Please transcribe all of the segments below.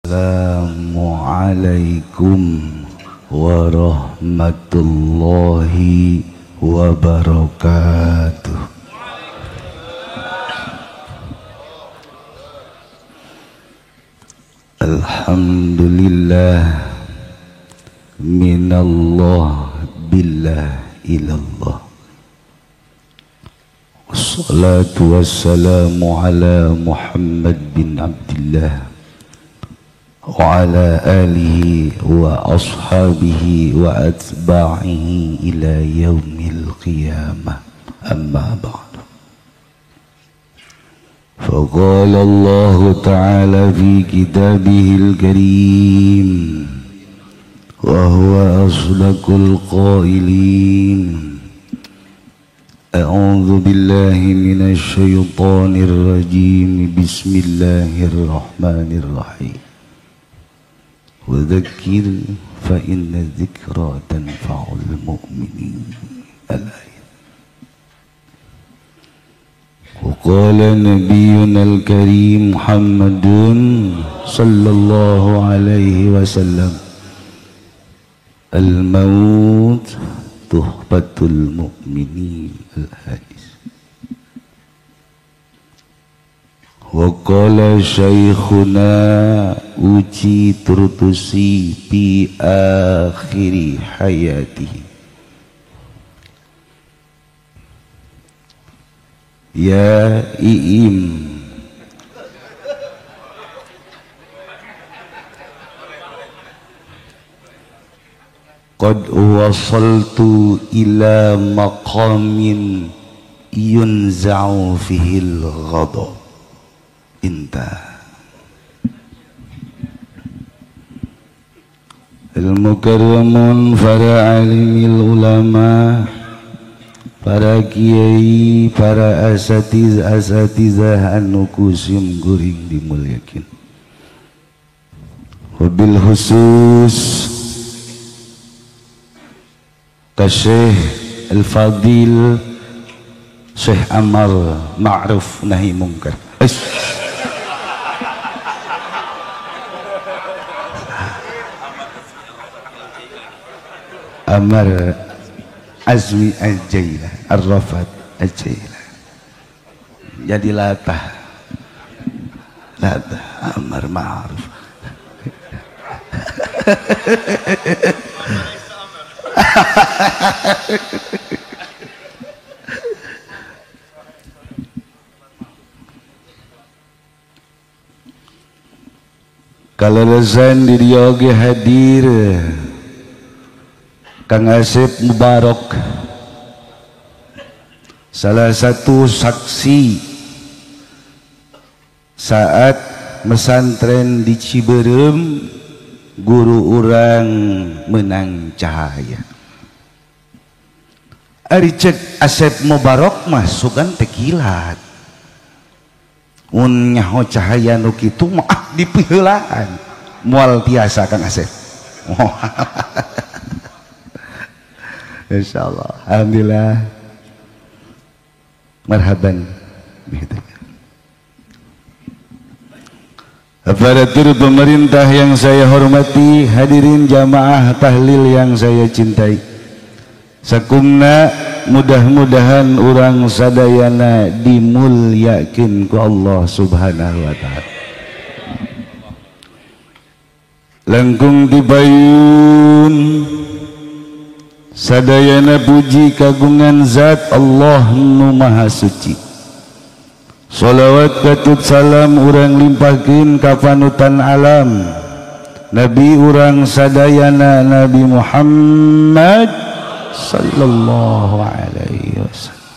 Assalamualaikum warahmatullahi wabarakatuh. Alhamdulillah, minallah billah ilallah. Wassalatu wassalamu ala Muhammad bin Abdillah wa ala alihi wa ashabihi wa atba'ihi ila yaumil qiyamah. Amma ba'du. Faqala Allah ta'ala fi kitabihil karim wa huwa asdaqul qailin. A'udzu billahi minasy syaithanir rajim. Bismillahirrahmanirrahim. Wa dzakir fa inna dzikra tanfa'ul mu'minin. Al-ayat. Wa qala nabiyyuna al-karim Muhammadun sallallahu alaihi wasallam, al-maut tuhbatul mu'minin. Al-hadis. Wa qala syaikhuna uji turtusi fi akhiri hayatihi, ya iim qad wasaltu ila maqamin yunza'u fihil ghadab. Inta al-mukarramun, para alimil ulama, para kiai, para asatiz asatizah anu kusim guring dimulyakin. Wabil khusus ka Syekh Al-Fadil Syekh Amar Ma'ruf Nahi Mungkar. Amar Azmi Al-Jailah Ar-Rafat Al-Jailah. Jadi latah latah Amar Ma'ruf. Kaleresan di dieu oge hadir Kang Asep Mubarok, salah satu saksi saat mesantren di Ciberem, guru urang menang cahaya. Ari cek Asep Mubarok mah sugan teh kilat. Mun nyaho cahaya nu kitu mah ah dipiheulaan. Moal tiasa Kang Asep. Insyaallah. Alhamdulillah. Marhaban. Aparatur pemerintah yang saya hormati, hadirin jamaah tahlil yang saya cintai. Sakumna mudah-mudahan urang sadayana dimulyakeun ku Allah Subhanahu wa taala. Langkung dibayun sadayana puji kagungan zat Allah nu maha suci. Sholawat katut salam urang limpahkeun ka panutan alam Nabi urang sadayana Nabi Muhammad sallallahu alaihi wasallam.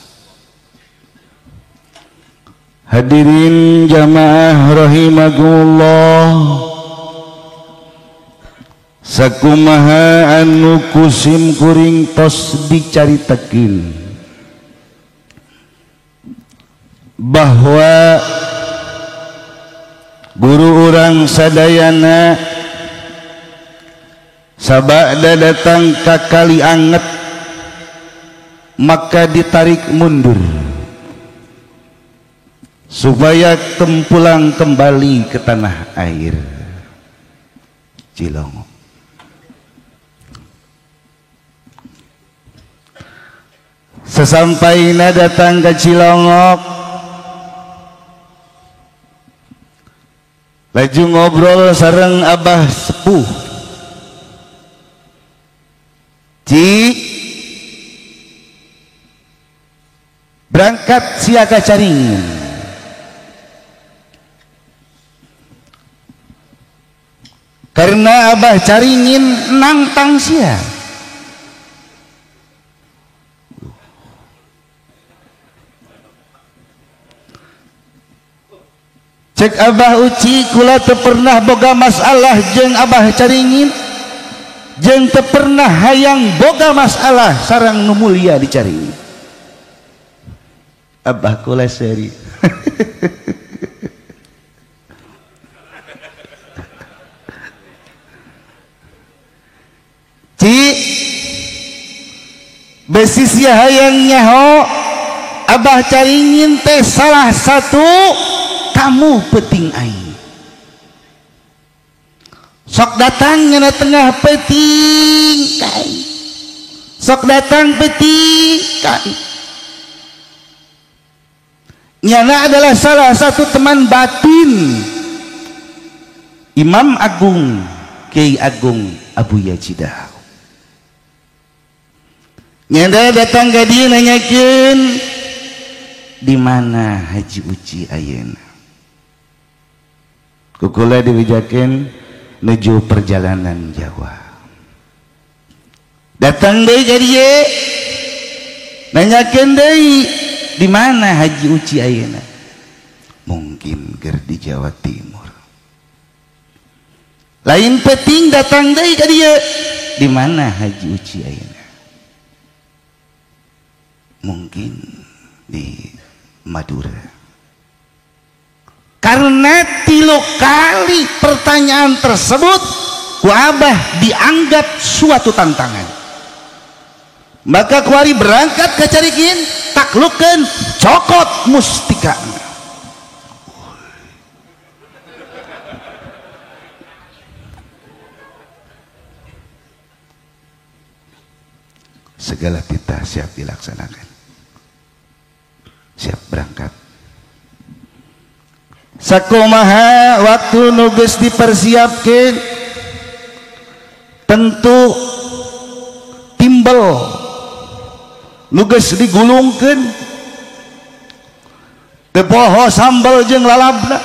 Hadirin jamaah rahimakumullah, sakumaha anu kusim kuring tos dicaritakeun bahwa guru urang sadayana sabada datang ka Kali Anget maka ditarik mundur supaya tempulang kembali ke tanah air. Cilongok. Sesampaina datang ke Cilongok, laju ngobrol sareng Abah sepuh. Ci, berangkat sia ka Caringin. Karena Abah Caringin nangtang sia. Cek Abah Uci, kula teu pernah boga masalah jeung Abah Caringin, jeung teu pernah hayang boga masalah sareng nu mulia di Caringin. Abah kula seri. Ci, besi sia hayang nyaho Abah Caringin teh salah satu kamu peting aing. Sok datang ngena tengah peting kai. Sok datang peting kai. Nyana adalah salah satu teman batin Imam Agung Kiai Agung Abu Yajidah. Nyana datang ka dieu nanyakeun di mana Haji Uci ayeuna. Kukula diwijakeun nuju perjalanan Jawa. Datang deui ka dieu nanyakeun deui di mana Haji Uci ayeuna. Mungkin keur di Jawa Timur. Lain peting datang deui ka dieu, di mana Haji Uci ayeuna. Mungkin di Madura. Karena tilu kali pertanyaan tersebut ku Abah dianggap suatu tantangan. Maka kuari berangkat ke Caringin, taklukeun, cokot mustika. Segala titah siap dilaksanakan. Siap berangkat. Sakumaha waktu nu geus dipersiapkeun, tentu timbel nu geus digulungkeun, teu poho sambel jeung lalabna.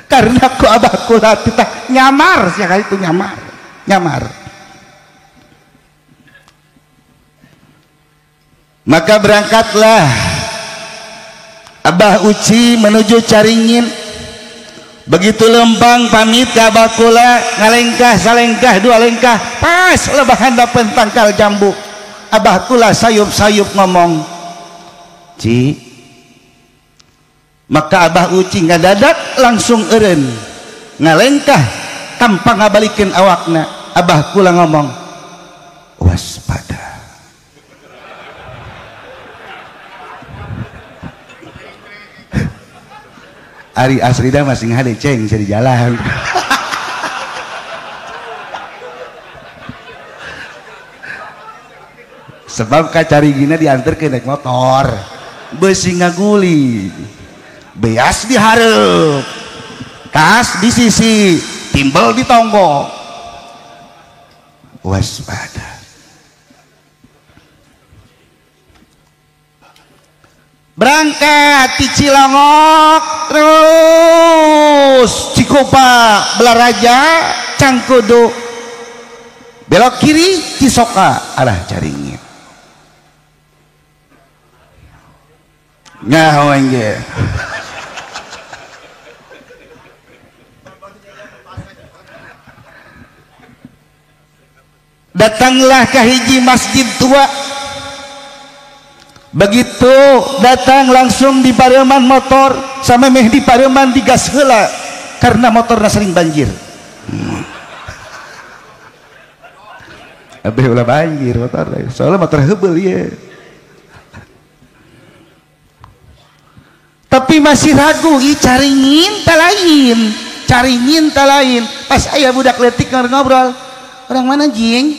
Karena ku Abah kula titah nyamar, sia itu nyamar, nyamar. Maka berangkatlah Abah Uci menuju Caringin. Begitu lempang pamit ke Abah kula, ngalengkah salengkah dua lengkah, pas lebah handapeun tangkal jambu. Abah kula sayup-sayup ngomong, Ci. Maka Abah Uci ngadadak langsung eureun, ngalengkah tanpa ngabalikeun awakna. Abah kula ngomong, waspada. Ari Asrida masih ngade ceng di jalan. Sebab kacaringina diantar ke naik motor, besi ngaguli, beas dihareup, tas di sisi, timbel di tonggok. Waspada. Berangkat di Cilongok terus Cikopa, Belaraja, Cangkudu, belok kiri Cisoka arah Caringin. Nyaho ge. Datanglah ke hiji masjid tua. Begitu datang langsung di pareman motor, sama meh di pareman digas heula karena motorna sering banjir. Abeh ulah banjir motor, soalnya motor heubeul ieu. Tapi masih ragu, ih caringin tak lain, caringin tak lain. Pas ayah budak letik ngobrol, orang mana jing?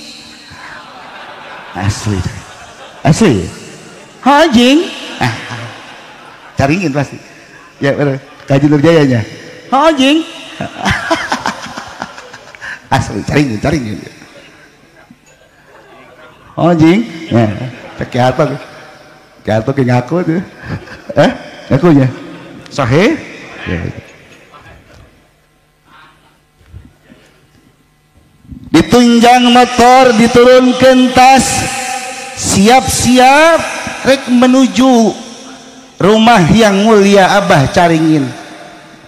Asli, asli. Ha jing? Ah, caringin pasti. Ya benar, Kaji Nurjayanya. Ha jing? Asli, caringin, caringin. Oh jing? Ya, cek apa? Kayak apa ngaku tuh? Eh? Ngakunya sahih ya. Ditunjang motor, diturunkan tas, siap-siap rek menuju rumah yang mulia Abah Caringin.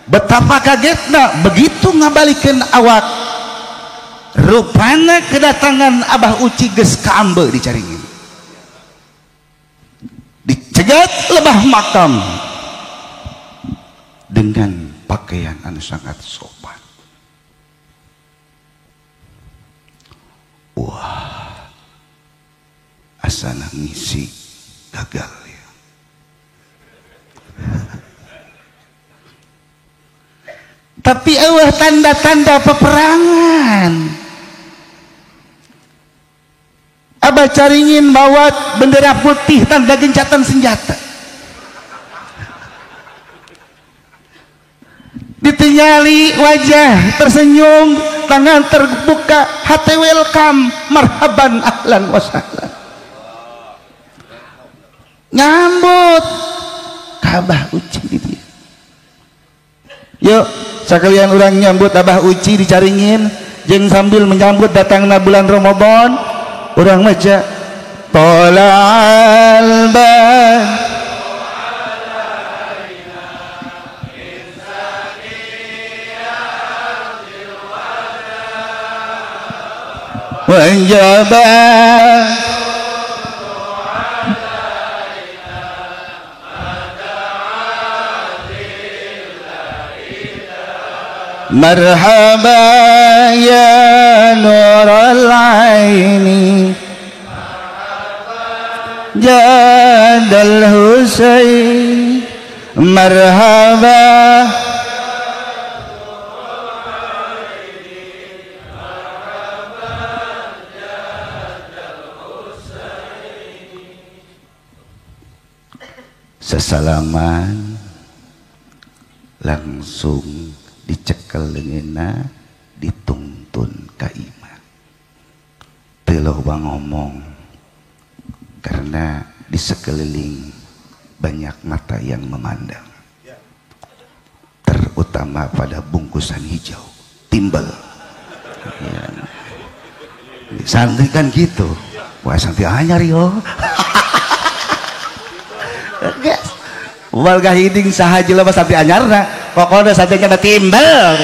Betapa kagetna begitu ngabalikan awak, rupana kedatangan Abah Uci geus kaambe di Caringin. Dicegat lebah makam dengan pakaian anu sangat sopan. Wah, asana ngisi gagal ya. Tapi eueuh tanda-tanda peperangan. Abah Caringin bawa bendera putih tanda gencatan senjata. Ditinggali wajah tersenyum, tangan terbuka, hati welcome, marhaban ahlan wa sahlan. Nyambut Abah Uci di dia. Yuk, sekalian orang nyambut Abah Uci di Caringin, jeung sambil menyambut datangna bulan Ramadan. Orang maca tola'al badru alaina min saniyatil wada wajaba alaina marhaba ya nural aini jadal Husain marhaba sesalaman langsung dicekel leungeunna dituntun ka imah. Teu loba ngomong karena di sekeliling banyak mata yang memandang, terutama pada bungkusan hijau timbel ya. Santri kan gitu, wah santri anyar yo. Warga hiding saha jelema santri anyarna, pokoknya santri kena timbel.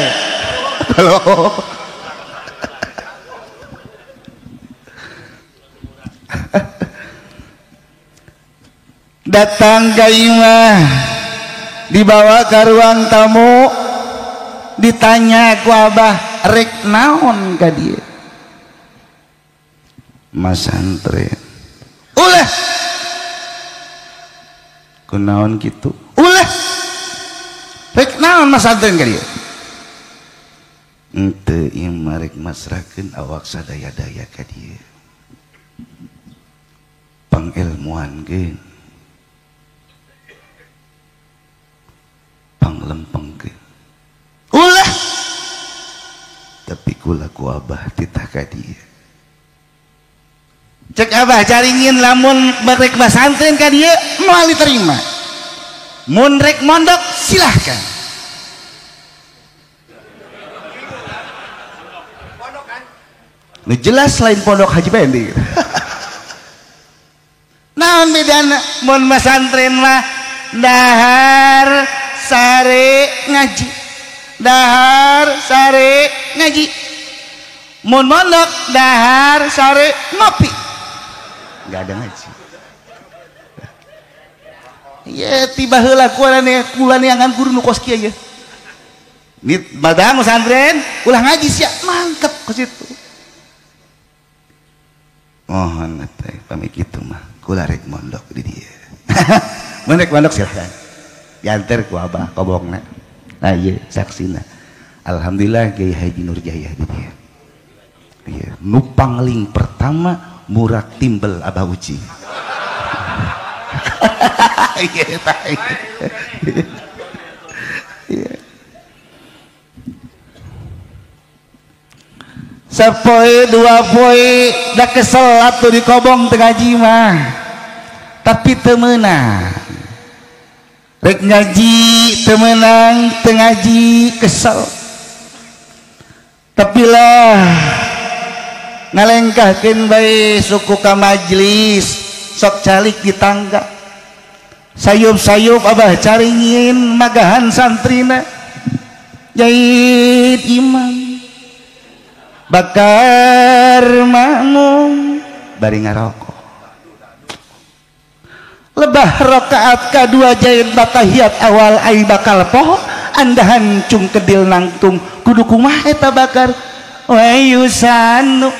Datang ke imah, dibawa ke ruang tamu, ditanya ku abah rek naon ka dieu? Masantren. Ulah. Kunaon kitu? Ulah. Rek naon masantren ka dieu? Henteu ieu mah rek masrahkeun awak sadaya-daya ka dieu. Pangilmuan geun. Panglempengkeun. Ulah. Tapi kula ku abah titah ka dieu. Cek abah Caringin lamun rek masantren ka dieu moal diterima. Mun rek mondok silahkan. Nu jelas lain pondok Haji Pendi. Naon bedana mun masantren mah dahar sare ngaji, dahar sare ngaji. Mun mondok dahar sare ngopi, nggak ada ngaji. Ya tiba heula kula neangan guru nu kos kieu ye. Nit badang pesantren ulah ngaji sia, mantep ke situ. Mohon teh pamit kitu mah kula rek mondok di dieu. Mun rek mondok silahkan. Dianter ku abah kobongna. Nah ieu saksina. Alhamdulillah Kiai Haji Nurjaya di dieu. Ieu nu pangling pertama murak timbel Abah Uci. Ieu tah. Ieu. Sapoe dua poe da kesel atuh di kobong teu ngaji mah. Tapi teu meunang. Rek ngaji teu meunang, teu ngaji kesel. Tapi lah ngalengkahkeun bae suku ka majlis, sok calik di tangga. Sayup-sayup abah caringin magahan santrina. Jahit imam bakar makmum bari ngarokok. Lebah rakaat kadua jahit batahiyat awal ai bakal poho andahan cung kedil nangtung kudu kumaha eta bakar wayusanu.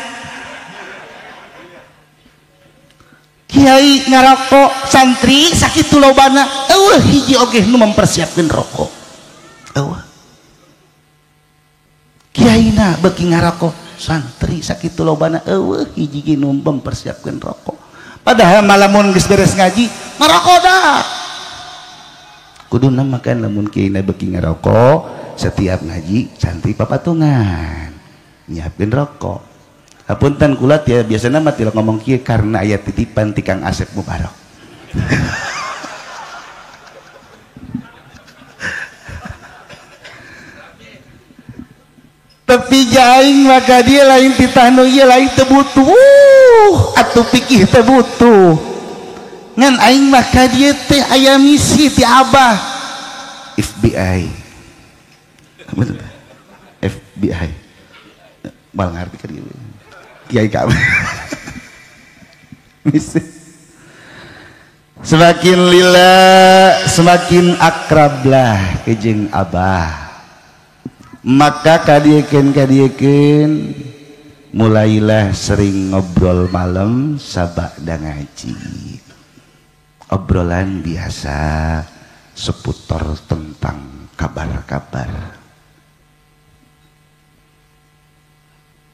Kiai ngarokok santri sakitu lobana eueuh hiji oge nu mempersiapkeun rokok. Eueuh kiaina beuki ngarokok santri sakitu lobana eueuh hiji ge nu mempersiapkeun rokok. Padahal malamun geus beres ngaji ngarokok dah. Kuduna makan lamun kiaina beuki ngarokok setiap ngaji santri papatungan nyiapkeun rokok. Hapunten kula ya biasana mah teu ngomong kieu karena aya titipan ti Kang Asep Mubarok. Tapi jaing maka dia lain titah nu ieu lain teu butuh atuh pikih teu butuh. Ngan aing mah ka dieu teh aya misi ti abah. FBI. Betul. FBI. Mal ngarti ka dieu. Kiai kabeh. Misi. Semakin lila semakin akrablah kejeng abah. Maka kadiekeun mulailah sering ngobrol malam sabada ngaji. Obrolan biasa seputar tentang kabar-kabar.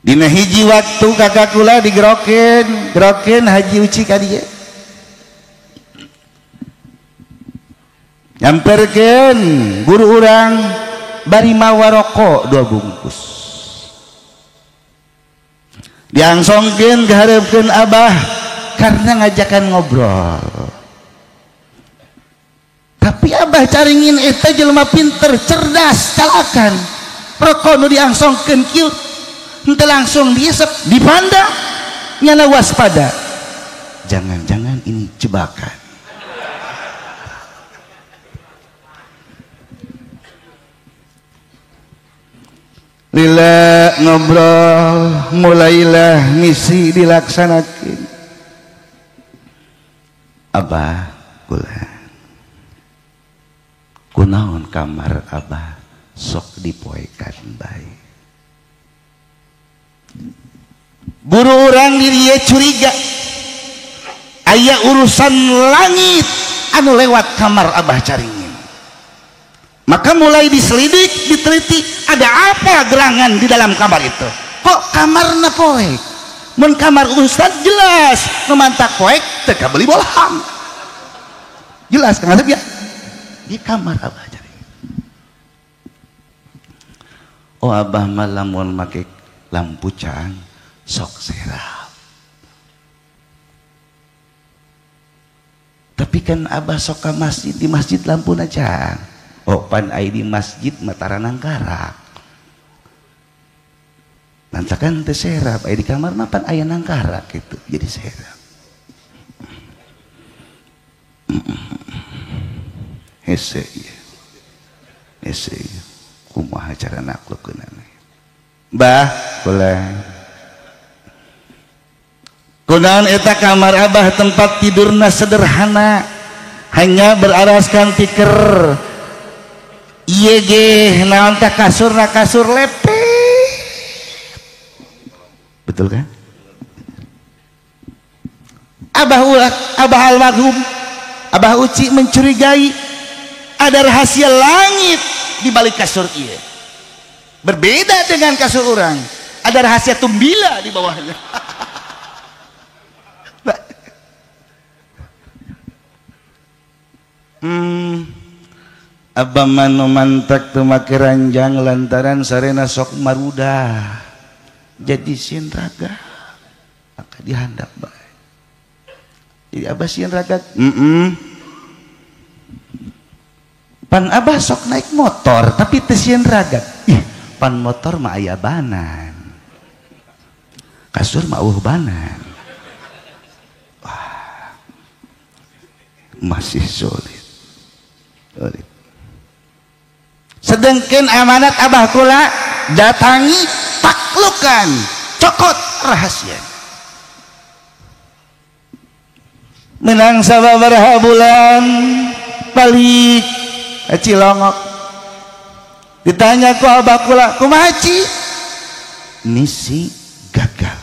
Dina hiji waktu kakak kula digerokeun, gerokeun Haji Uci ka dieu. Nyamperkeun guru urang bari mawa rokok 2 bungkus. Diangsongkeun kaharepkeun abah karena ngajakan ngobrol. Tapi abah caringin eta jelema pinter, cerdas, calakan. Rokok nu diangsongkeun kieu henteu langsung diisep, dipandang, nyana waspada. Jangan-jangan ini jebakan. Lila ngobrol, mulailah misi dilaksanakan. Abah kula kunaon kamar abah sok dipoekan bae. Guru urang di dieu curiga aya urusan langit anu lewat kamar abah caringin. Maka mulai diselidik, diteliti, ada apa gerangan di dalam kamar itu? Kok kamarna poek? Mun kamar ustad jelas, nu mantak poek teu kabeli bolham. Jelas Kang Asep ya? Di kamar abah caringin. Oh abah mah lamun make lampu cang sok serap. Tapi kan abah sok ka masjid, di masjid lampuna cang. Oh pan ai di masjid matara nangkarak. Lantakan teu serap, ai di kamar mah pan aya nangkarak gitu, jadi serap. Hese ieu. Hese ieu. Kumaha cara naklukkeunana? Bah, kula. Kunaon eta kamar abah tempat tidurna sederhana, hanya beraraskan tiker. Ieu ge naon tah kasurna kasur lepet. Betul kan? Abah ulah, abah almarhum, Abah Uci mencurigai Ada rahasia langit di balik kasur ieu. Berbeda dengan kasur orang, ada rahasia tumbila di bawahnya. Abah manu mantak teu make ranjang lantaran sarena sok marudah. Jadi sieun raga maka dihandap bae. Jadi abah sieun raga. Pan abah sok naik motor tapi teu sieun raga. Ih, pan motor mah aya banan. Kasur mah eueuh banan. Wah. Masih sulit. Sulit. Sedangkan amanat abah kula datangi, taklukan, cokot rahasia. Menang sababaraha bulan balik ke Cilongok. Ditanya ku abah kula, kumaha Ci? Misi gagal.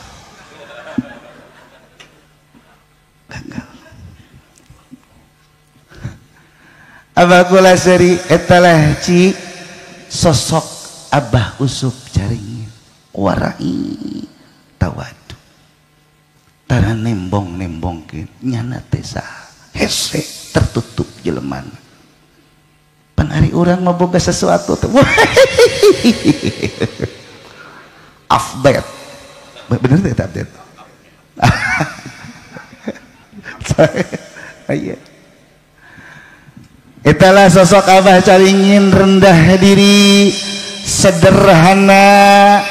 Gagal. Abah kula seri eta lah Ci, sosok Abah Usup Caringin warai tawadu tara nembong-nembongkeun nyana teh saha hese tertutup jelemana. Pan ari urang mah boga sesuatu teh update, bener teh update. Iya. Itulah sosok Abah Caringin, rendah diri, sederhana,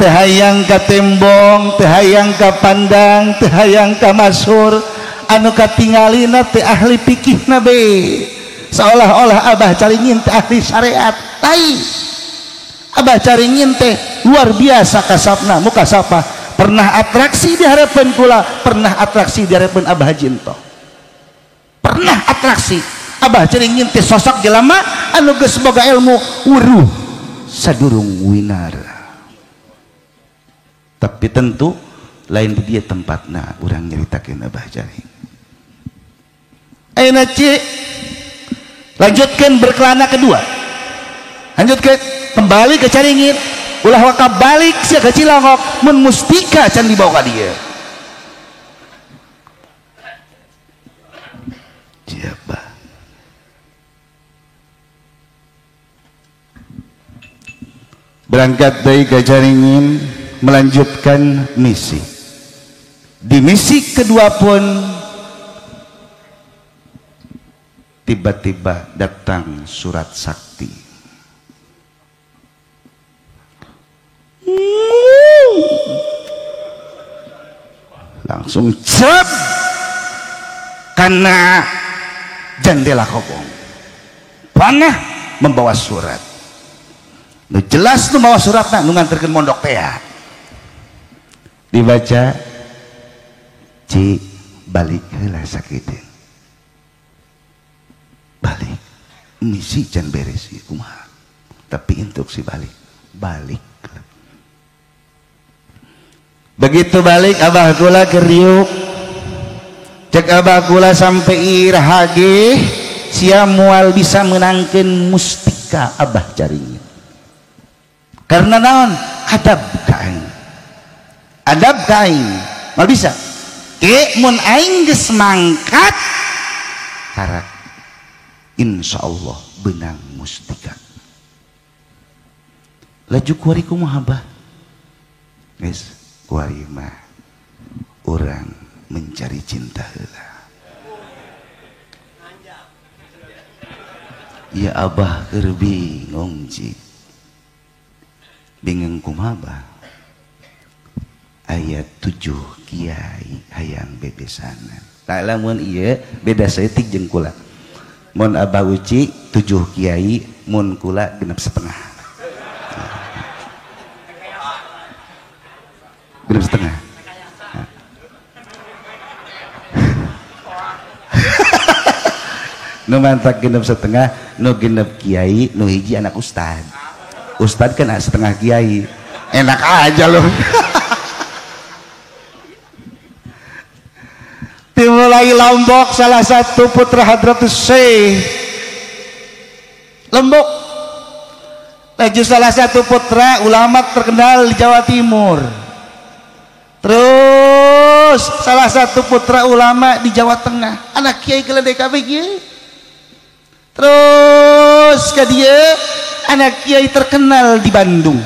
teu hayang ka tembong, teu hayang ka pandang, teu hayang ka masyhur, anu katingalina teu ahli fikihna be. Seolah-olah Abah Caringin teh ahli syariat. Lain. Abah Caringin teh luar biasa kasapna, muka sapa. Pernah atraksi di harapan kula, pernah atraksi di harapan Abah Jinto. Pernah atraksi. Abah Caringin teh sosok jelema anu geus boga ilmu weruh sadurung winara. Tapi tentu lain di dia tempatna urang nyaritakeun Abah Caringin. Ayeuna Ci lanjutkan berkelana kedua. Lanjutkan kembali ke Caringin. Ulah waka balik sia ke Cilongok mun mustika can dibawa ka dieu. Siapa? Berangkat dari ke Caringin melanjutkan misi. Di misi kedua pun tiba-tiba datang surat sakti. Langsung cep karena jendela kobong. Panah membawa surat. Nu jelas nu mawa suratna nu nganterkeun mondok teh. Dibaca, Ci balik heula sakitin. Balik misi can beres ieu kumaha. Tapi instruksi balik, balik. Begitu balik abah kula geriuk. Cek abah kula sampai iraha ge sia moal bisa menangkeun mustika Abah Caringin. Karena naon? Adab ka aing. Adab ka aing. Moal bisa. Ke mun aing geus mangkat karak insyaallah benang mustika. Laju kuari kumaha Abah? Geus kuari mah urang mencari cinta heula. Ya Abah keur bingung Ci. Bingung kumaha Abah? Ayat 7 kiai hayang bebesanan. Tak lamun ieu beda saeutik jeung kula. Mun Abah Uci 7 kiai, mun kula 6,5. 6,5. Nu mantak 6,5, nu 6 kiai, nu hiji anak ustad. Ustad kan setengah kiai. Enak aja loh. Dimulai Lombok salah satu putra Hadratus Syekh Lombok. Laju salah satu putra ulama terkenal di Jawa Timur. Terus salah satu putra ulama di Jawa Tengah, anak kiai keledai kabeh. Terus ke dia anak kiai terkenal di Bandung.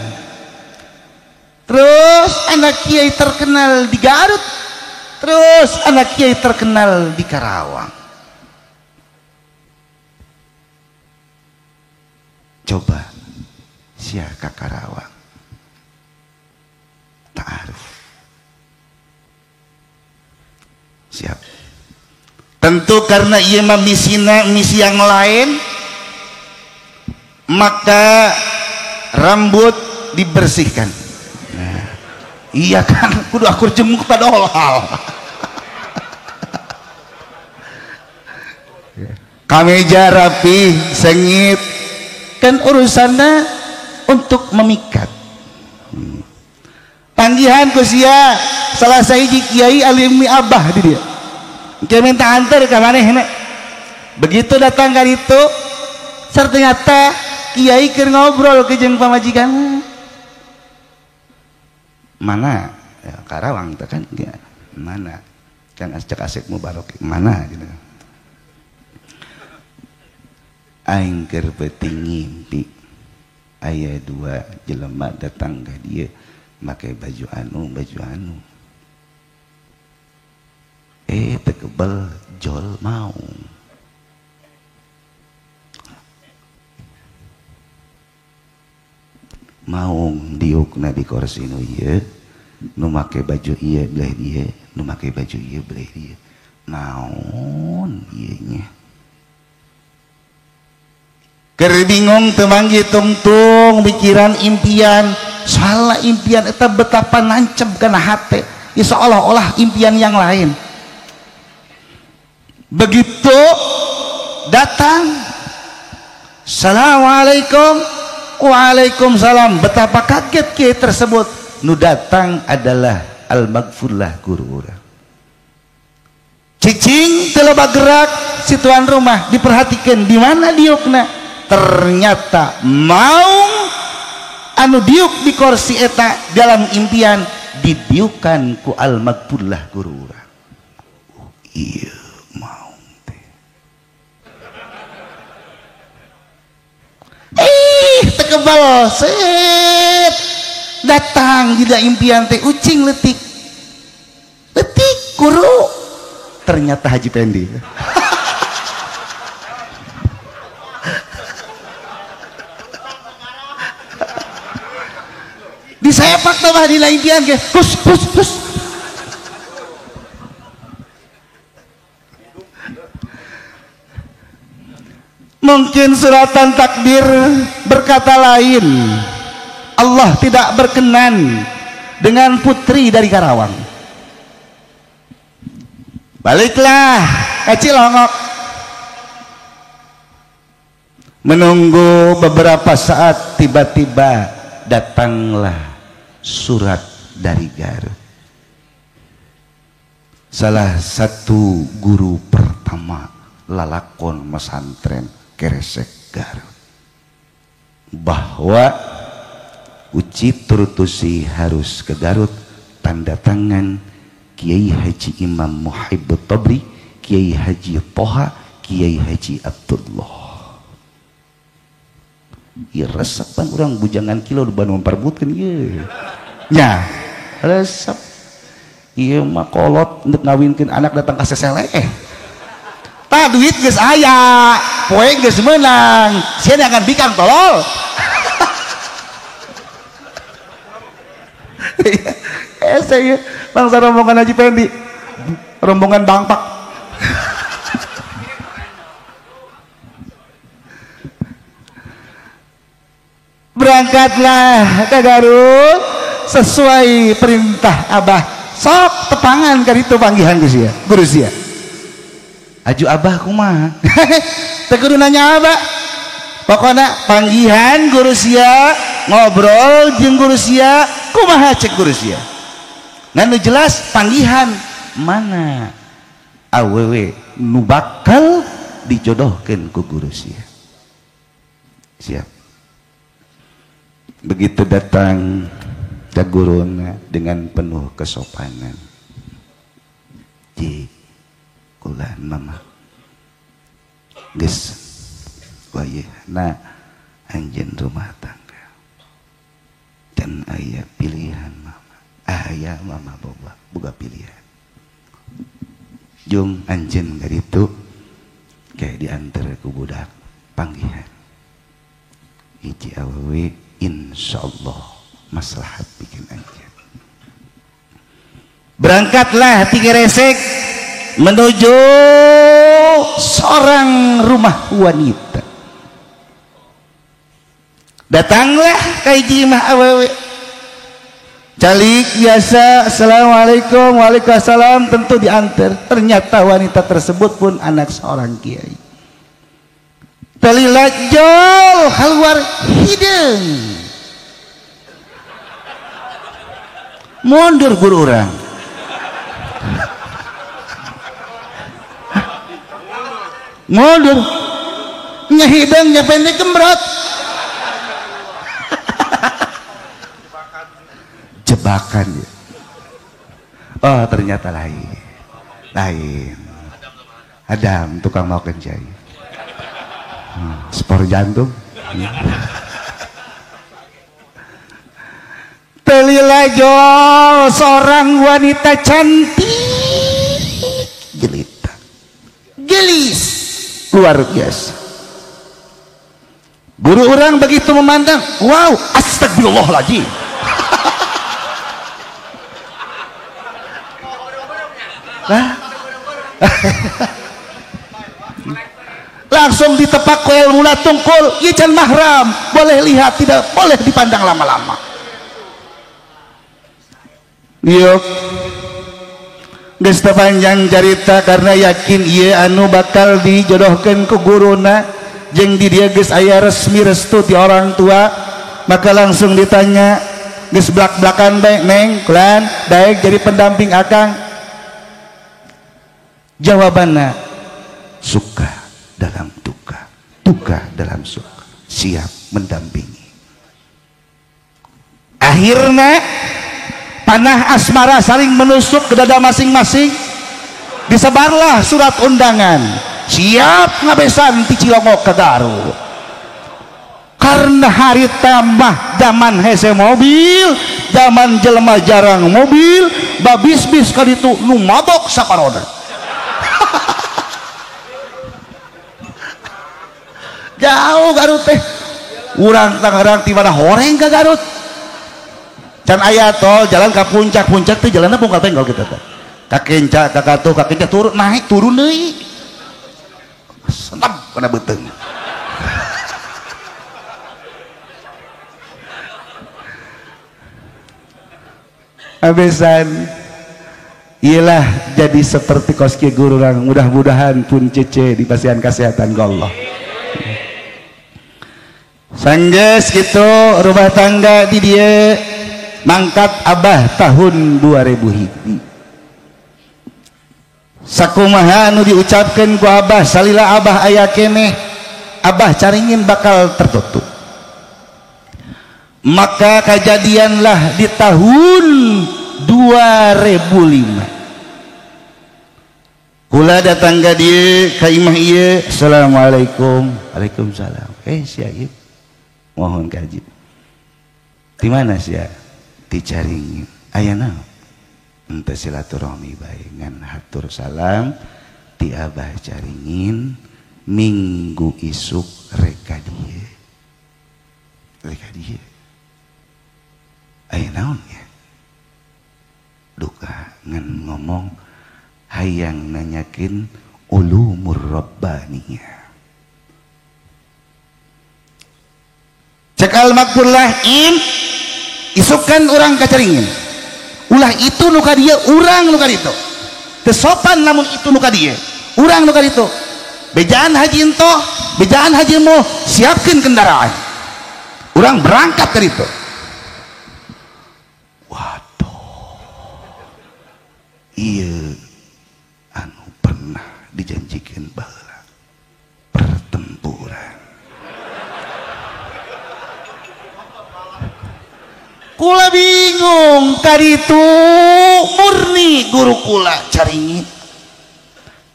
Terus anak kiai terkenal di Garut. Terus anak kiai terkenal di Karawang. Coba sia ka Karawang. Ta'aruf. Siap. Tentu karena ia misina misi yang lain, maka rambut dibersihkan. Nah, iya kan, kudu akur jemuk padahal. Kameja rapi, sengit, kan urusannya untuk memikat. Panggihan ku sia salah sahiji kiai alumni abah di dia. Kiai minta antar ka manehna. Begitu datang ka ditu, ternyata kiai keur ngobrol ke jeung pamajikan. Mana? Ya, Karawang teh kan ya. Mana? Kan cek asik mubarok mana gitu. Aing keur peuting ngimpi aya dua jelema datang ka dieu make baju anu tekebel jol mau maung diukna di kursi nu ieu nu make baju ieu belah dieu nu make baju ieu belah dieu naon ieu nya keur bingung teu manggih tungtung pikiran impian salah impian eta betapa nancep kana hate ya seolah-olah impian yang lain. Begitu datang assalamualaikum waalaikumsalam, betapa kaget kiai tersebut. Nu datang adalah al-maghfurlah guru urang. Cicing teu loba gerak si tuan rumah diperhatikan di mana diukna. Ternyata maung anu diuk di kursi eta dalam impian didiukan ku al-maghfurlah guru urang. Oh iya maung teh. Tekebal set datang tidak impian teh ucing letik letik guru ternyata Haji Pendi. Disepak tambah di impian ke hus hus hus. Mungkin suratan takdir berkata lain, Allah tidak berkenan dengan putri dari Karawang. Baliklah ke Cilongok, menunggu beberapa saat tiba-tiba datanglah surat dari Garut. Salah satu guru pertama lalakon pesantren Keresek Garut, bahwa Uci Turtusi harus ke Garut, tanda tangan Kiai Haji Imam Muhibbut Tabri, Kiai Haji Toha, Kiai Haji Abdullah. Ieu resepan urang bujangan kilo di Bandung memperebutkeun ieu. Nya, resep. Ieu mah kolot untuk ngawinkeun anak datang ka sesele. Tah duit geus aya, poe geus meunang, sieun akan bikang tolol. Saya bangsa rombongan Haji Pendi, rombongan Bangpak. Berangkatlah ke Garut sesuai perintah Abah. Sok tepangan kan itu panggihan Gus ya, guru sia. Aju Abah kumaha? Teu kudu nanya Abah. Pokona panggihan guru sia, ngobrol jeung guru sia, kumaha cek guru sia. Ngan nu jelas panggihan mana awewe nu bakal dijodohkeun ku guru sia. Siap. Begitu datang ke guruna dengan penuh kesopanan. Ji kula mama geus wayahna anjeun rumah tangga. Dan aya pilihan mama. Aya mama boga pilihan. Jung anjeun kaditu kayak diantar ku budak panggihan. Hiji awewe insyaallah maslahat bikin anjeun. Berangkatlah tiga resek menuju seorang rumah wanita. Datanglah ka hiji imah awewe. Calik biasa, assalamualaikum, waalaikumsalam, tentu diantar. Ternyata wanita tersebut pun anak seorang kiai. Telila jol keluar hideung. Mundur guru orang. Mundur. Nyahideng nyapende kembrot. Jebakan ya. Oh ternyata lain. Lain. Adam tukang makan cai. Spor jantung. Telila jol seorang wanita cantik jelita gelis luar biasa. Guru orang begitu memandang, wow, astagfirullahaladzim. Langsung ditepak ku ilmu tungkul, ieu can mahram, boleh lihat tidak boleh dipandang lama-lama. Yuk, geus teu panjang carita karena yakin ieu anu bakal dijodohkeun ku guruna jeung di dieu geus aya resmi restu ti orang tua, maka langsung ditanya, geus blak-blakan bae neng, kulan daek jadi pendamping akang. Jawabanna suka dalam duka, duka dalam suka, siap mendampingi. Akhirnya panah asmara saling menusuk ke dada masing-masing. Disebarlah surat undangan, siap ngabesan ti Cilongok ke Garut. Karena hari tambah zaman hese mobil, zaman jelema jarang mobil, babis-bis kaditu nu mabok saparoda. Jauh Garut teh, urang Tangerang ti mana horeng ke Garut. Can aya tol jalan ka puncak-puncak teh jalanna bongkal benggol kitu teh. Ka Kenca, ka Katuh, ka Kenca turun naik turun deui. Senep kana beuteung. Abesan iyalah jadi seperti koski guru orang, mudah-mudahan pun cece dipasihan kesehatan ku Allah. Sanggeus gitu rumah tangga di dia mangkat abah tahun 2000 hiji. Sakumaha anu diucapkeun ku abah salila abah aya keneh, abah caringin bakal tertutup. Maka kejadianlah di tahun 2005. Kula datang ka dieu ka imah ieu, assalamualaikum. Waalaikumsalam. Sia ieu mohon kaji. Di mana sia? Di Caringin. Aya naon? Henteu silaturahmi bae ngan hatur salam ti Abah Caringin minggu isuk reka dieu. Reka dieu. Aya naon ya? Duka ngan ngomong hayang nanyakin ulumur rabbaniyah. Cekal makpurlah im isukan orang kacaringin. Ulah itu nu ka dia, urang nu ka ditu. Teu sopan lamun itu nu ka dia, urang nu ka ditu. Bejaan haji ento, bejaan haji mo, siapkeun kendaraan. Urang berangkat ka ditu. Waduh. Ieu anu pernah dijanjikan baheula pertempuran. Kula bingung kaditu murni guru kula Caringin.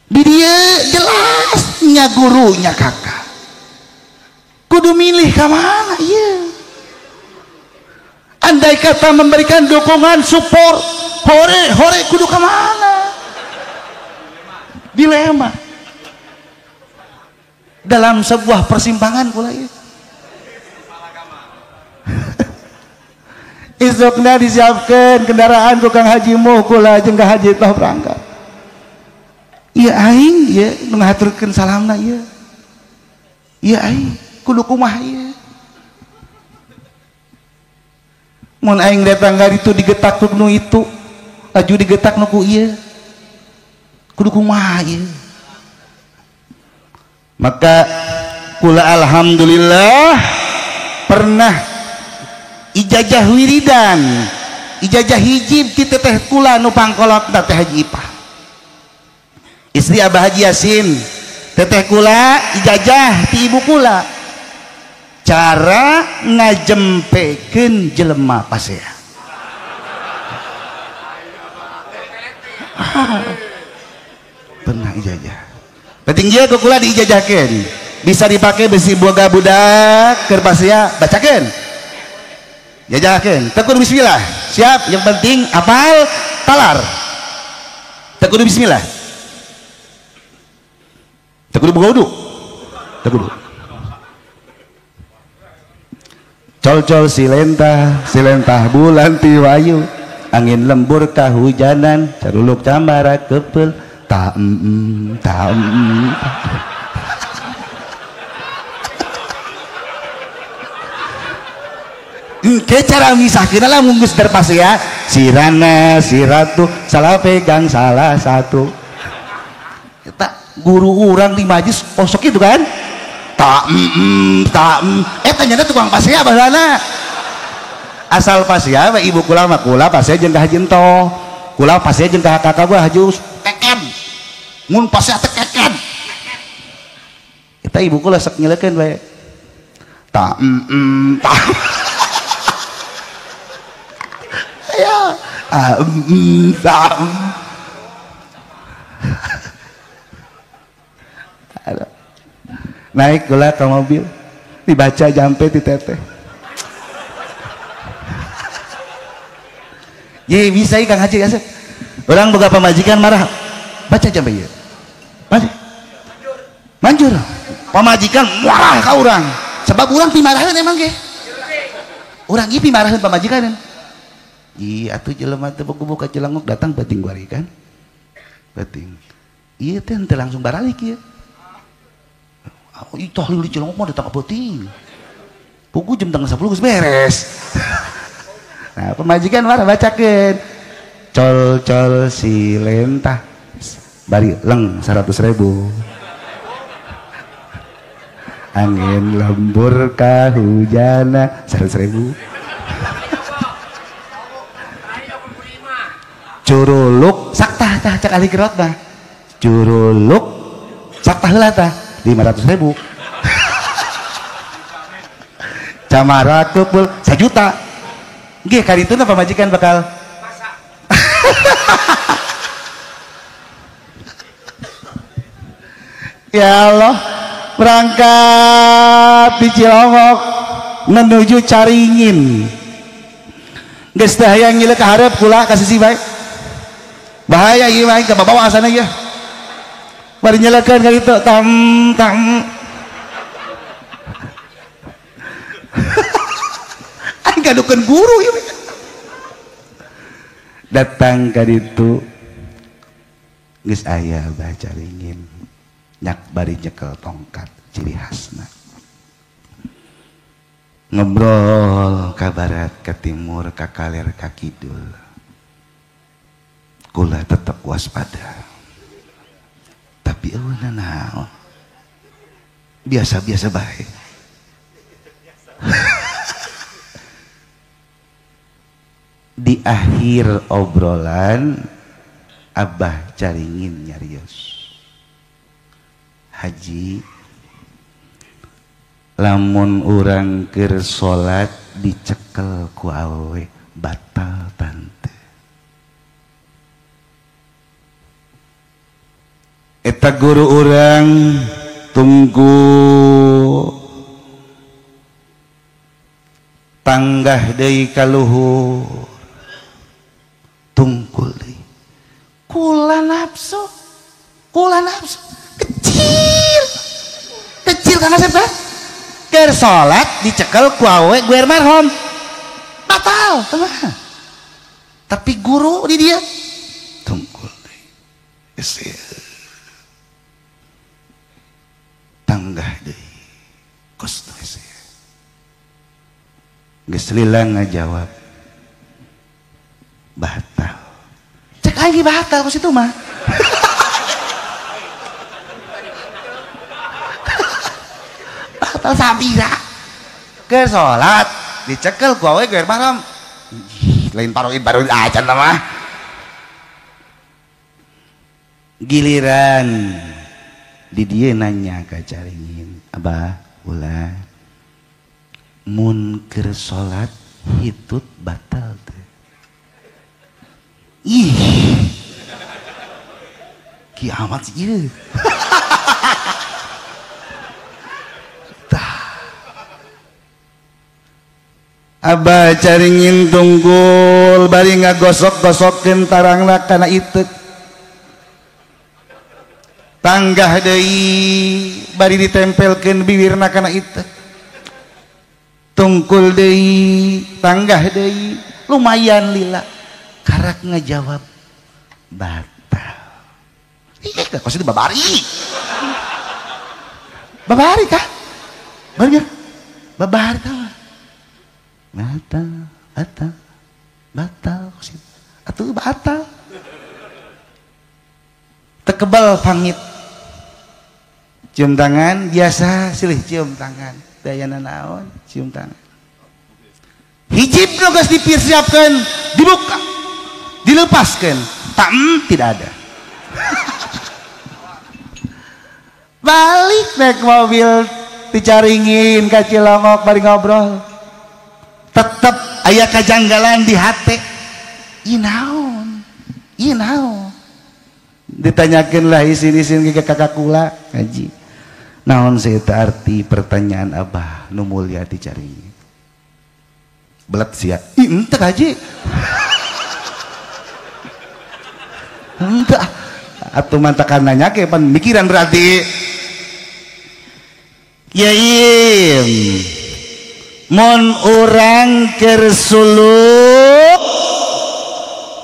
Di dieu jelas nya gurunya kakak. Kudu milih ka mana ieu? Andai kata memberikan dukungan support, hore hore kudu ka mana? Dilema. Dalam sebuah persimpangan kula ieu. Isukna disiapkan kendaraan ku Kang Haji Muh kula jeung Kang Haji Toh berangkat. Ieu aing ieu nu ngahaturkeun salamna ieu. Ieu aing kudu kumaha ieu. Mun aing datang ka ditu digetak ku nu itu, laju digetak nu ku ieu. Kudu kumaha ieu. Maka kula alhamdulillah pernah ijazah wiridan, ijazah hijib ti teteh kula nu pangkolotna Teh Haji Ipah. Istri Abah Haji Yasin, teteh kula ijazah ti ibu kula. Cara ngajempekeun jelema pasea. Pernah ijazah. Penting dia ku kula diijazahkeun. Bisa dipakai besi boga budak keur pasea bacakeun. Jajakeun, teu kudu bismillah. Siap, yang penting apal talar. Teu kudu bismillah. Teu kudu boga wudu. Teu kudu. Col-col silentah, silentah bulan tiwayu, angin lembur kahujanan, caruluk camara kepel, ta mm ta mm. Ke cara misahkeun lah mun geus terpasea sirana siratu salah pegang salah satu. Eta guru urang di majlis osok itu kan ta mm ta mm eta nyana tukang pasea baheulana. Asal pasea we ibu kula mah kula pasea jeung ka Haji Entoh, kula pasea jeung ka kakak gua Haji teken. Mun pasea teh keken. Eta ibu kula sok nyeleukeun we. Ta mm ta. Ya, naik gula ke mobil, dibaca jampe di teteh. Ye bisa Kang Haji ya. Orang boga pamajikan marah, baca jampe ieu. Baca. Manjur. Pamajikan marah ka urang. Sebab urang pimaraheun emang ge. Urang ieu pimaraheun pamajikan. Iya atuh jelema teh buku-buka Cilengok datang penting guari kan. Penting. Ieu teh henteu langsung baralik ieu. Ih tahlil di Cilengok mah datang penting. Pugu jam 9.30 geus beres. Nah, pemajikan marah bacakeun. Col-col si lentah. Bari leng 100.000. Angin lembur kahujana 100.000. Curuluk saktah tah cak ahli kirot mah. Curuluk saktah heula tah 500.000. Camara keupul 1 juta. Nggih karituna pamajikan bakal ya Allah, berangkat di Cilongok menuju Caringin. Geus teh hayang ngileuk ka hareup kula ka sisi bae. Bahaya ieu mah ka bawa asana ieu. Bari nyelekeun ka ditu tam tam. Aing gadukeun guru ieu. Datang ka ditu geus aya Abah Caringin nyak bari nyekel tongkat ciri khasna. Ngobrol ka barat, ka timur, ka kaler, ka kidul. Kula tetap waspada. Tapi eueuh naon? Biasa-biasa bae. Di akhir obrolan Abah Caringin nyarios. Haji, lamun urang keur salat dicekel ku awewe batal tante. Eta guru urang tunggu tanggah deui ka luhur tungkul deui kula nafsu kecil kecil Kang Asep kan keur salat dicekel ku awewe gue almarhum batal teman. Tapi guru di dia tungkul deui tanggah deui kos teh geus lila ngajawab batal. Cek aing batal kos itu mah. Batal sabira ke salat dicekel ku awe geus malam lain paroin acan mah. Giliran di dia nanya ka Caringin, abah ulah mun keur salat hitut batal teh. Ih kiamat sih ieu. Abah Caringin tunggul bari ngagosok-gosokeun tarangna kana iteuk tanggah deui bari ditempelkeun bibirna kana iteuk tungkul deui tanggah deui lumayan lila karak ngajawab batal. Ih kos itu babari babari kah babari babari tah batal batal batal kos itu atuh batal tekebal pangit cium tangan biasa silih cium tangan dayana naon cium tangan hijib nu geus dipersiapkeun dibuka dilepaskeun tak tidak ada. Balik naik mobil dicaringin ka Cilongok bari ngobrol tetep aya kajanggalan di hate ieu naon ieu naon ditanyakeun lah isin-isin ke kakak kula ngaji naon sih eta arti pertanyaan abah nu mulia dicaringin belet sia ih henteu haji henteu atuh mantakan nanya ke pan mikiran berarti ya im mun urang keur suluk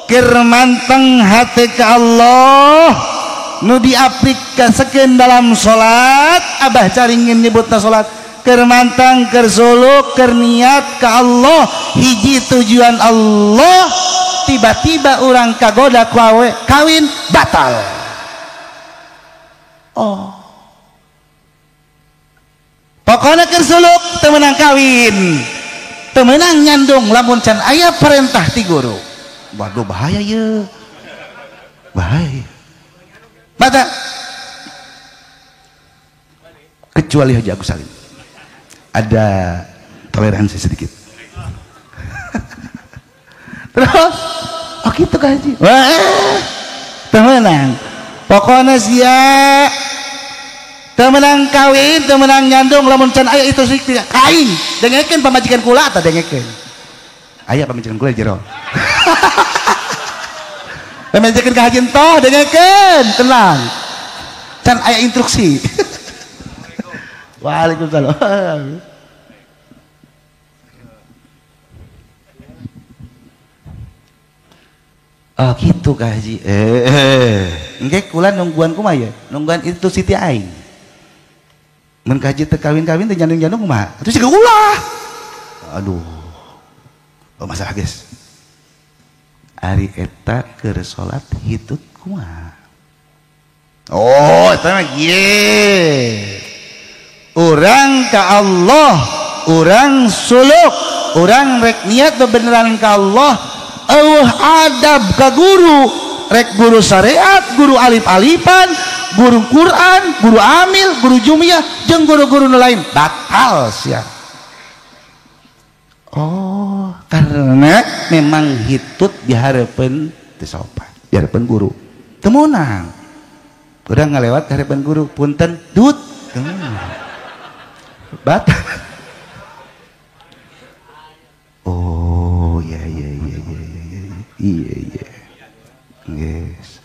keur manteng hate ka Allah nu diaplikasikeun dalam salat abah Caringin nyebutna salat keur manteng keur suluk keur niat ka Allah hiji tujuan Allah tiba-tiba urang kagoda ku awe kawin batal. Oh pokoknya keur suluk teu meunang kawin teu meunang nyandung lamun can aya perintah ti guru. Waduh bahaya ye bahaya batal kecuali Haji Agus Salim ada toleransi sedikit. Terus oh gitu kan Haji wah temenang pokoknya sia temenang kawin temenang nyandung lamun can aya itu sih tidak kain dengekeun pamajikan kula atau dengekeun aya pamajikan kula jero pamajikan ka haji toh dengekeun tenang can aya instruksi. Waalaikumsalam. Oh gitu Kak Haji. Engke kula nungguan kumaha ya? Nungguan itu siti aing. Mun Kak Haji teu kawin-kawin teu nyandung-nyandung kumaha? Atuh siga ulah. Aduh. Oh masalah guys. Ari eta keur salat hitut kumaha? Oh, eta mah ieu. Urang ka Allah, urang suluk, urang rek niat bebeneran ka Allah, eueuh adab ka guru, rek guru syariat, guru alif-alifan, guru Quran, guru amil, guru jumiyah, jeung guru-guru nu lain batal sia. Oh, karena memang hitut dihareupeun teu sopan, dihareupeun guru. Teu meunang. Urang ngalewat hareupeun guru, punten dut. Teu meunang. Batal. Oh, ya ya ya ya ya. Iya iya. Yes.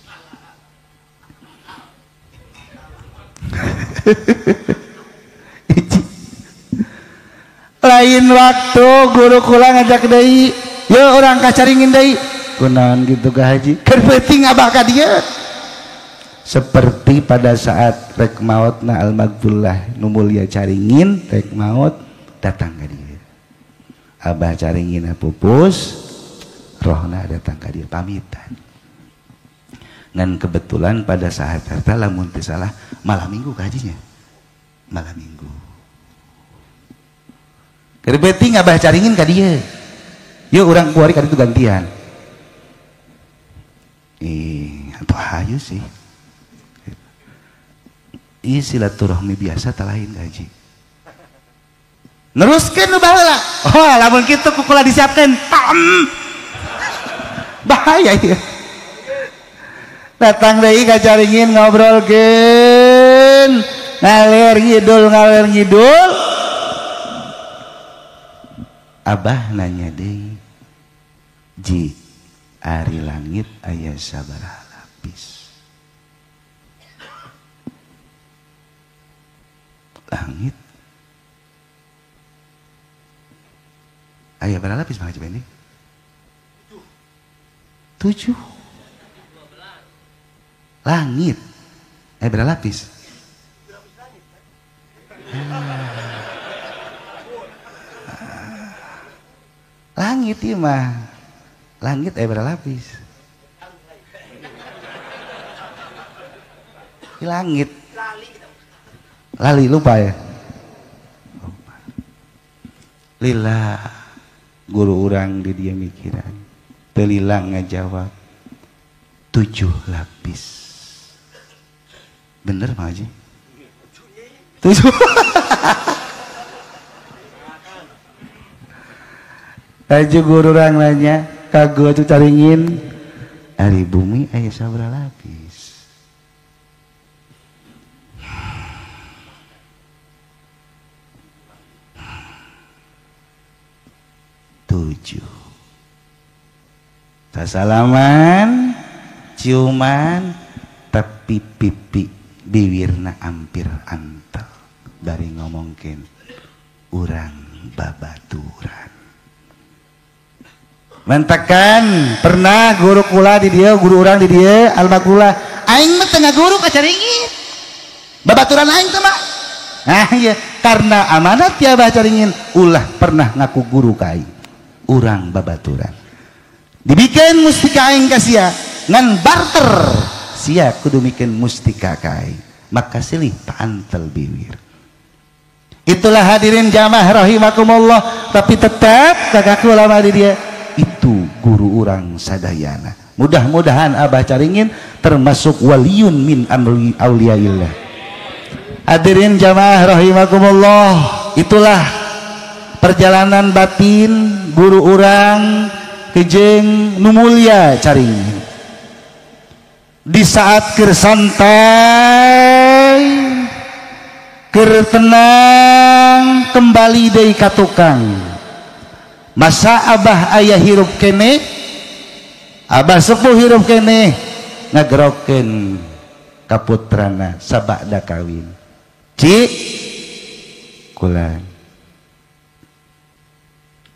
Lain waktu guru kula ngajak deui, yeuh urang ka Caringin deui. Kunaon kitu ka haji? Keur peuting abah ka dieu. Seperti pada saat rek maotna al-maghfurlah nu mulia Caringin, rek maot datang ka dieu. Abah Caringin pupus, rohna datang ka dieu pamitan. Ngan kebetulan pada saat eta lamun teu salah malam minggu ka hajinya. Malam minggu. Keur beuting abah Caringin ka dieu. Yeuh urang kuari ka ditu gantian. Ih, atuh hayu sih. Ih silaturahmi biasa tah lain ka haji. Neruskeun nu baheula. Oh, lamun kitu ku kula disiapkeun. Tam. Bahaya ieu. Datang deui ka Caringin ngobrolkeun. Ngalir ngidul ngalir ngidul. Abah nanya deui, ji ari langit aya sabaraha lapis? Langit aya berapa lapis Bang Haji Bendi? 7. Langit aya berapa lapis? Langit ieu mah. Langit aya berapa lapis? Langit. Lali lupa ya. Lupa. Lila guru urang di dia mikiran. Teu lila ngajawab 7 lapis. Bener Pak Haji? 7. Haji guru orang nanya ka gua Caringin, ari bumi aya sabaraha lapis? 7. Sasalaman, ciuman, tapi pipi bibirna hampir antel dari ngomongkeun urang babaturan. Mentakan pernah guru kula di dia, guru urang di dia, almakula aing mah tengah guru ka Caringin. Babaturan aing teh mah. Nah iya, karena amanat ya Abah Caringin ulah pernah ngaku guru ka aing. Urang babaturan. Dibikeun mustika aing ka sia, ngan barter sia kudu mikeun mustika ka aing. Maka silih paantel bibir. Itulah hadirin jamaah rahimakumullah, tapi tetap kakak ulama di dia itu guru urang sadayana. Mudah-mudahan Abah Caringin termasuk waliyun min amri auliyaillah. Hadirin jamaah rahimakumullah, itulah perjalanan batin guru urang kejeng nu mulia Caringin. Di saat keur santai, keur tenang, kembali deui ka tukang. Masa abah ayah hirup kene, abah sepuh hirup kene, ngagerokeun ka putrana sabada kawin. Ci kula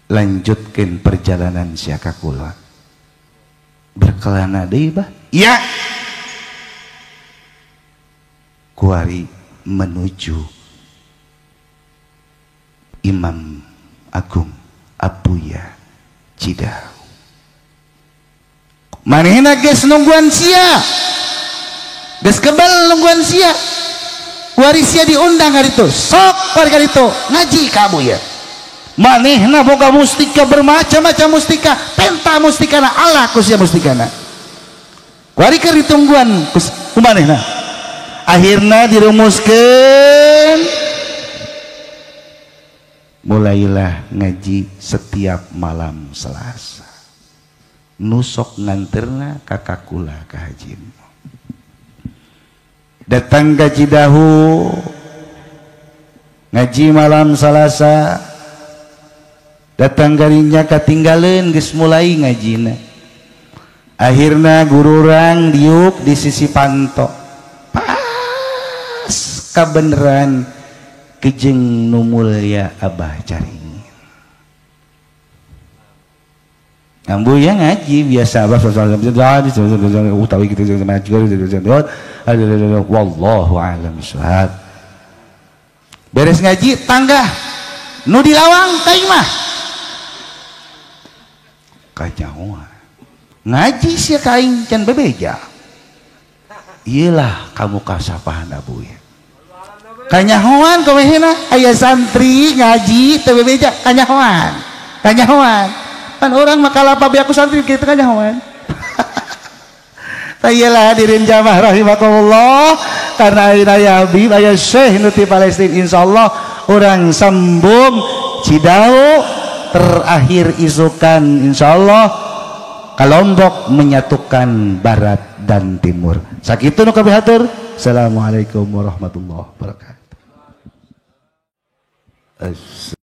lanjutkeun perjalanan sia ka kula. Berkelana deui bah? Iya. Kuari menuju Imam Agung Abuya Cidahu. Manehna geus nungguan sia, geus kebel nungguan sia. Kuari sia diundang hari itu, sok kuari hari itu ngaji ka Abuya. Manehna boga mustika bermacam-macam mustika, penta mustikana Allah ku sia mustikana. Kuari keur ditungguan ku manehna. Akhirna dirumuskeun Mulailah ngaji setiap malam Selasa. Nusok nganterna kakak kula ka Haji. Datang ka Cidahu ngaji malam Selasa. Datang garinya katinggaleun geus mulai ngajina. Akhirna guru urang diuk di sisi panto. Pas kabeneran kejeng nu mulya Abah Caringin. Ambu ya ngaji biasa Abah utawi kitu wallahu a'lam bishawab. Beres ngaji tanggah nu di lawang ka imah. Kanyahoan. Ngaji sia ka aing can bebeja. Iyalah kamu kasapahan abu ya. Kanyahoan komehna aya santri ngaji teu bebeja kanyahoan. Kanyahoan. Pan orang mah kalapa be aku santri kitu kanyahoan. Tah iyalah hadirin jamaah rahimakumullah, karena ayeuna ya Habib aya Syekh nu ti Palestina, insyaallah urang sambung Cidahu terakhir isukan insyaallah Kalombok menyatukan barat dan timur. Sakitu nu kabeh hatur. Assalamualaikum warahmatullahi wabarakatuh.